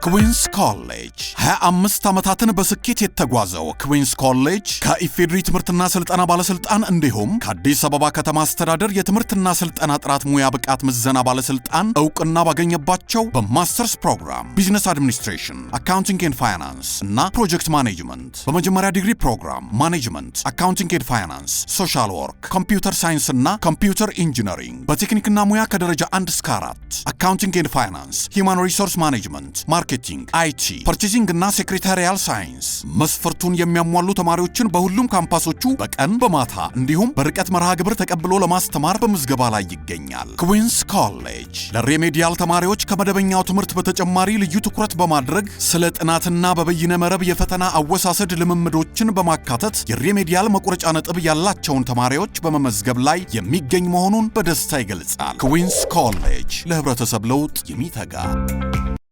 ክዊንስ ኮሌጅ። 25 ዓመታትን በስኬት የተጓዘው ክዊንስ ኮሌጅ ከኢፌድሪ ትምህርትና ስልጠና ባለስልጣን እንዲሁም ከአዲስ አበባ ከተማ አስተዳደር የትምህርትና ስልጠና ጥራት ሙያ ብቃት ምዘና ባለስልጣን እውቅና ባገኘባቸው በማስተርስ ፕሮግራም business administration፣ accounting and finance እና project management፣ በመጀመሪያ ዲግሪ ፕሮግራም management፣ accounting and finance፣ social work፣ computer science እና computer engineering፣ በቴክኒክና ሙያ ከደረጃ 1 እስከ 4 accounting and finance፣ human resource management፣ marketing፣ IT፣ purchasing እና secretarial science መስፈርቱን የሚያሟሉ ተማሪዎችን በሁሉም ካምፓሶቹ በቀን፣ በማታ እንዲሁም በርቀት መርሃ ግብር ተቀብሎ ለማስተማር በምዝገባ ላይ ይገኛል። ክዊንስ ኮሌጅ ለ remedial ተማሪዎች ከመደበኛው ትምህርት በተጨማሪ ልዩ ትኩረት በማድረግ ስለ ጥናትና በበይነ መረብ የፈተና አወሳሰድ ልምምዶችን በማካተት የ remedial መቁረጫ ነጥብ ያላቸውን ተማሪዎች በመመዝገብ ላይ የሚገኝ መሆኑን በደስታ ይገልጻል። ክዊንስ ኮሌጅ ለህብረተሰብ ለውጥ የሚተጋ።